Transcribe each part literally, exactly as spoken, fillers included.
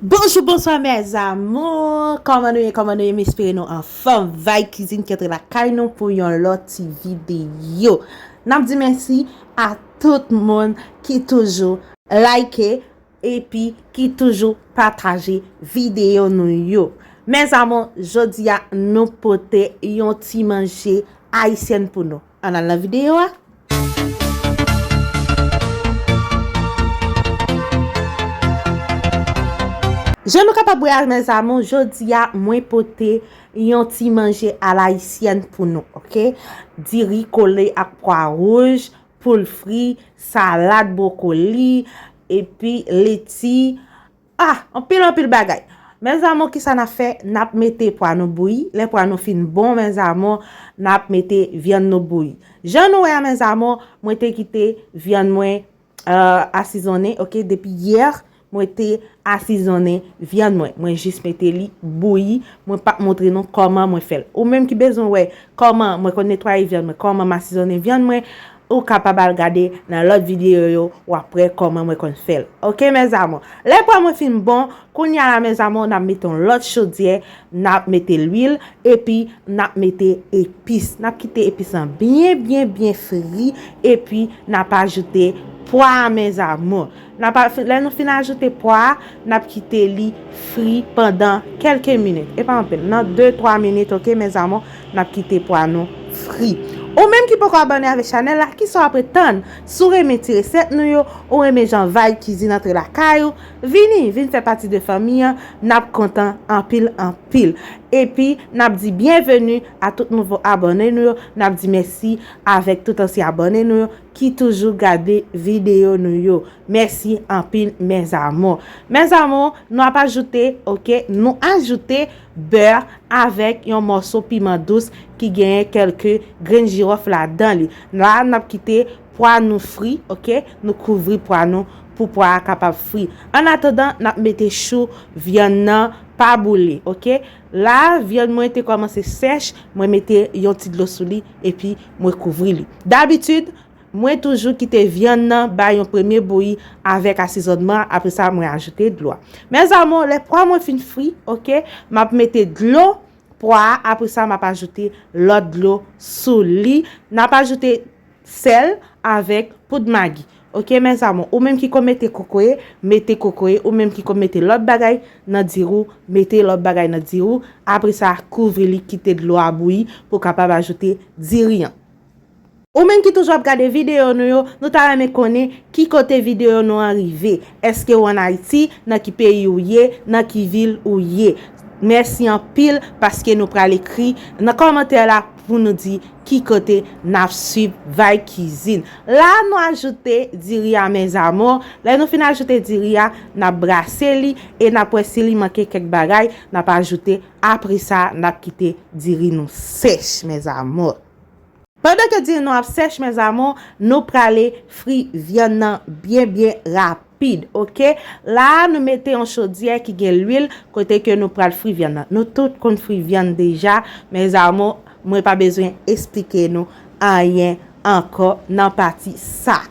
Bonjou, bonswa, mes amours. Kòman nou ye? Kòman nou ye? M espere nou anfòm. Vay Kizin ki antre lakay nou pou yon lòt ti videyo. N ap di mèsi a tout moun ki toujou like epi ki toujou pataje videyo nou yo. Mes amours, jodi a nou pote yon ti manje ayisyèn pou nou. Ann al nan videyo a. Jan nou kapab wè a, mes amours, jodi a mwen pote yon ti manje alayisyèn pou nou, oke? Diri kole ak pwa wouj, poul fri, salad bwokoli, epi leti. Ah, anpil, anpil bagay. Mes amours, kisa n ap fè? N ap mete pwa nou bouyi. Lè pwa nou fin bon, mes amours, n ap mete vyann nou bouyi. Jan nou wè a, mes amours, mwen te kite vyann mwen, euh, asizonnen, oke? Depi yè, mwen te asizonnen vyann mwen. Mwen jis mete li bouyi. Mwen p ap montre nou kòman mwen fè l. Ou menm ki bezwen wè kòman mwen konn netwaye vyann mwen, kòman m asizonnen vyann mwen, ou kapab al gade nan lòt videyo yo, w ap wè kòman mwen konn fè l. Oke, mes amours. Lè pwa mwen fin bon, kounye a la, mes amours, n ap mete yon lòt chodyè, n ap mete lwil, epi n ap mete epis. N ap kite epis lan byen, byen, byen fri, epi n ap ajoute pwa a, mes amours. N ap a-, lè nou fin ajoute pwa a, n ap kite li fri pandan kèlke minit. E pa anpil, nan de, twa minit, oke, mes amours, n ap kite pwa nou fri. Ou menm ki poko abòne avèk chanèl la, kisa w ap ret tann? Si w renmen ti resèt nou yo, ou renmen jan Vay Kizin antre lakay ou, vini, vin fè pati de fanmi an, n ap kontan anpil, anpil. Epi, n ap di byenveni a tout nouvo abòne nou yo, n ap di mèsi avèk tout ansyen abòne nou yo ki toujou gade videyo nou yo. Mèsi anpil, mes amours. Mes amours, nou ap ajoute, oke, nou ajoute bè avèk yon mòso piman dous ki genyen kèlke grenn jiwòf ladan li. La, n ap kite pwa nou fri, oke? Nou kouvri pwa nou pou pwa a kapab fri. Annatandan, n ap mete chou vyann nan pa boule, oke? La, vyann mwen te kòmanse sèch, mwen mete yon ti dlo sou li, epi mwen kouvri li. Dabitid, mwen toujou kite vyann nan bay yon premye bouyi avèk asezònman, apre sa, mwen ajoute dlo a. Mes amours, lè pwa mwen fin fri, oke, m ap mete dlo pwa a, apre sa, m ap ajoute lòt dlo sou li. N ap ajoute sèl avèk poud magi. Oke, mes amours, ou menm ki konn mete kokoye, mete kokoye. Ou menm ki konn mete lòt bagay nan diri w, mete lòt bagay nan diri w. Apre sa, kouvri li, kite dlo a bouyi pou w kapab ajoute diri an. Ou menm ki toujou ap gade videyo nou yo, nou ta renmen konnen ki kote videyo nou an rive. Èske w ann Ayiti, nan ki peyi w ye, nan ki vil ou ye? Mèsi anpil paske nou pral ekri nan kòmantè la pou nou di ki kote n ap swiv Vay Kizin. La, nou ajoute diri a, mes amours. Lè nou fin ajoute diri a, n ap brase li e n ap wè si li manke kèk bagay, n ap ajoute. Apre sa, n ap kite diri nou sèch, mes amours. Pandan ke diri nou ap sèch, mes amours, nou prale fri vyann nan byen, byen rapid, oke? La, nou mete yon chodyè ki gen lwil, kote ke nou pral fri vyann nan. Nou tout konn fri vyann deja, mes amours, mwen pa bezwen esplike nou anyen ankò nan pati sa.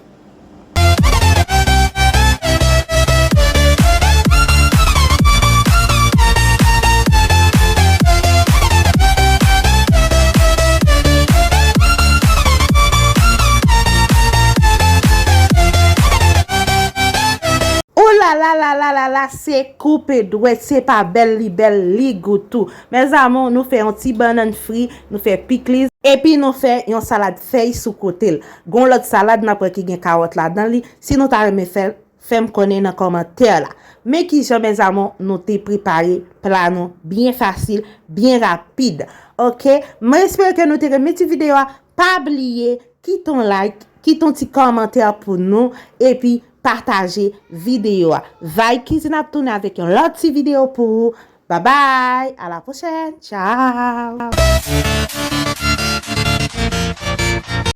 Ou la la la la la la, se koupe dwèt, se pa bèl li bèl, li gou tou. Mes amours, nou fè yon ti bannann fri, nou fè pikliz, epi nou fè yon salad fèy sou kote l. Gon lòt salad n ap wè ki gen kawòt ladan li. Si nou ta renmen fè l, fè m konnen nan kòmantè la. Men kijan, mes amours, nou te prepare pla nou byen fasil, byen rapid. Oke? Mwen espere ke nou te renmen ti videyo a. Pa bliye, kite yon like, kite yon ti kòmantè pou nou, epi pataje videyo a. Vay Kizin ap tounen avèk yon lòt ti videyo pou ou. Babay, a la pwochèn, tchaw!